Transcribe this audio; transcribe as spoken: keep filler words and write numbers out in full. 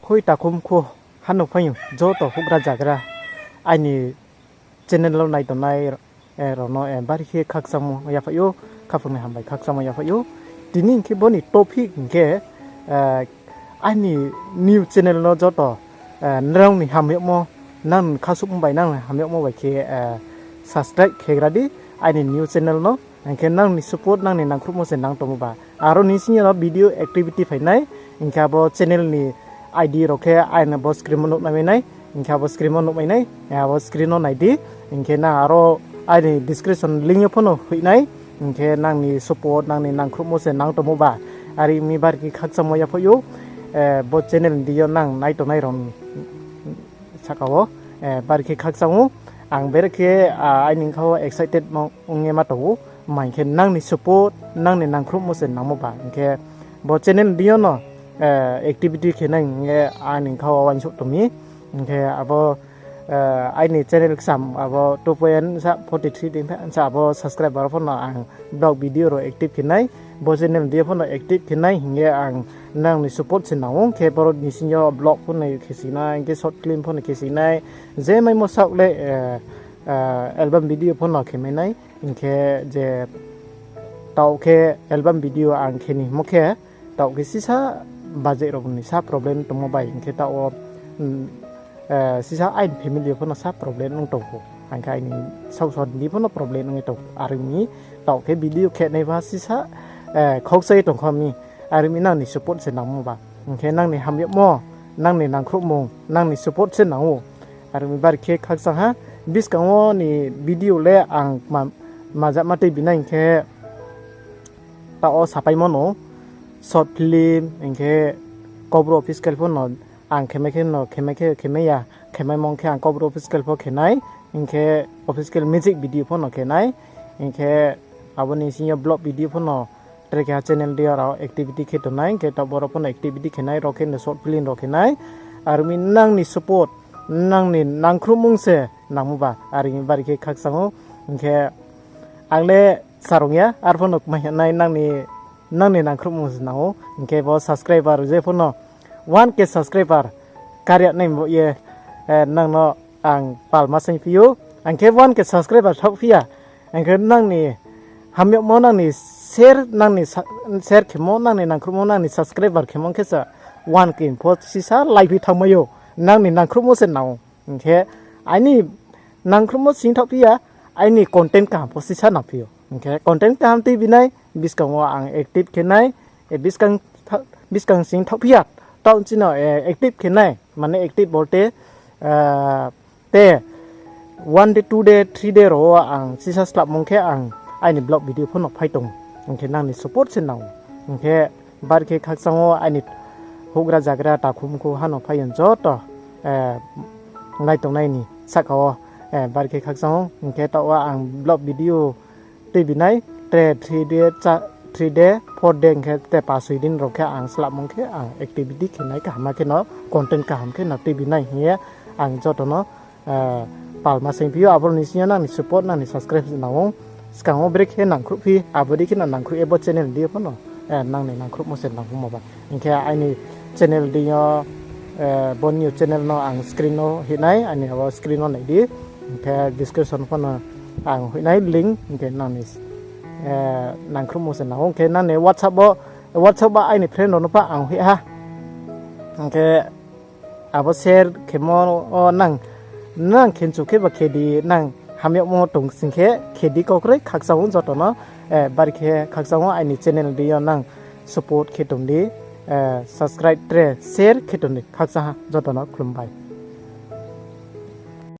Khoi takhum khu hano phaiyong joto houhgra jagra aini channel wo nai tongnai rao no bari khe khakchangmo yaphaih ou, khaphang ni hambai khakchangmo yaphaih ou. Tini hing khe bo ni topic hing khe, aini new channel no joto nrao ni hamyagmo, nang ni khasouhmo bai nang ni hamyagmo bai khe subscribe khe gra di aini new channel no. Hing khe nang ni support, nang ni nangkhruhmo se nang tongmo ba. Aro ni sing yo no video activity phai nai, hing khe abo channel ni I D rao khe aini bo screen wo nuh nai mai nai, hing khe abo screen wo nuh mai nai, abo screen no nai di, hing khe nang aro aini description link yo pho no hoih nai, hing khe nang ni support, nang ni nangkhruhmo se nang tongmo ba. Are mi bari khe khakchangmo yaphaih ou, bo channel ni deing yo nang nai tongnai rao sahka wo, bari khe khakchang ou. Ang bere khe aini bkha wo excited ong ye ma tong ou, ma hing khe nang ni support, nang ni nangkhruhmo se nangmo ba. Hing khe bo channel ni deing yo no activity khe nai hing ye aini bkha wo uaingsouh tong mi. Hing khe abo aini channel kcham abo two point sa forty three dei pha sa abo subscriber pho no ang vlog video rao active khe nai, bo channel ni deing yo pho no active khe nai hing ye ang nang ni support se nang ou. Hing khe boro ni sing yo vlog pho no khe si nai, hing khe short film pho no khe si nai, je maimo saoh le album video pho no khe mai nai. Hing khe je taoh khe album video ang khe ni hingmo khe, taoh khe sisa budget rao ni sa problem tongmo bai hing khe taoh wo sisa aini family yo pho no sa problem ong tong ou. Hing khe aini saohsa ni pho no problem ong ye tong ou. Are mi taoh khe video khe nai ba sisa khakchang ye tong kha mi. Are mi nang ni support se nangmo ba. Hing khe nang ni hamyagmo, nang ni nangkhruhmung, nang ni support se nang ou. Are mi bari khe khakchang ha. Buskang wo ni video le ang ma, majama tuibi nai hing khe taoh wo sapaimo no, short film, hing khe Kaubru official pho no ang khemai khe no, khemai khe khemai ya, khemaimo ong khe ang Kaubru official pho khe nai, hing khe official music video pho no khe nai, hing khe abo ni sing yo vlog video pho no tre keha channel deing yo rao activity khe tong nai, hing khe taoh boro pho no activity khe nai, ro khe no short film rao khe nai. Are mi nang ni support, nang ni nangkhruhmung se nangmo ba, are mi bari khe khakchang ou. Hing khe ang le sarung ya, arphuh no kmai ya nai, nang ni nangkhruhmung se nang ou. Hing khe bo subscriber je pho no one K subscriber kar ya nai bo ye, nang no ang palma saingphi ou. Ang khe one K subscriber thaohphi ya, ang khe nang ni hamyagmo, nang ni share, nang ni share khemo, nang ni nangkhruhmo, nang ni subscriber khemo khe sa one K pho sisa laiphi thanngmai ou, nang ni nangkhruhmo se nang ou. Hing khe aini nangkhruhmo sing thaohphi ya, aini content kaham pho sisa nangphi ou. Hing khe content kaham tuibi nai, buskang wo ang active khe nai, buskang sing thaohphi ya, taoh chini active khe nai, mane active bolte, te one day, two day, three day rao wo ang sisa slapmung khe ang aini vlog video pho no phai tong ou. Hing khe nang ni support se nang ou. Hing khe bari khe khakchang ou aini houhgra jagra takhum khu hano phaiyong joto nai tongnai ni sahka wo, bari khe khakchang ou. Hing khe taoh wo ang vlog video tuibi nai, tre three day, four day hing khe te pa soi din rao khe ang slapmung khe ang activity khe nai, kaham khe no content kaham khe no tuibi nai hing ye ang joto no palma saingphi ou. Abo ni sing yo nang ni support, nang ni subscribe nang ou. Skang wo brekhe nangkhruhphi, abo dei khe no nangkhruh ye bo channel deing yo pho no nang ni nangkhruhmo se nangmo ba. Hing khe aini channel deing yo, bo new channel no ang screen no hoih nai, aini abo screen no nai di. Hing khe description pho no ang hoih nai link, hing khe nang ni nangkhruhmo se nang ou. Hing khe nang ni WhatsApp wo, WhatsApp wo aini friend rao no pha ang hoih ha. Hing khe abo share khemo wo nang, nang khenchu khe ba khe di, nang hamyagmo tong sing khe khe di, kau kroi khakchang ou joto no, bari khe khakchang ou aini channel deing yo nang support khe tong di, subscribe tre share khe tong di, khakchang ha joto no khlum bai.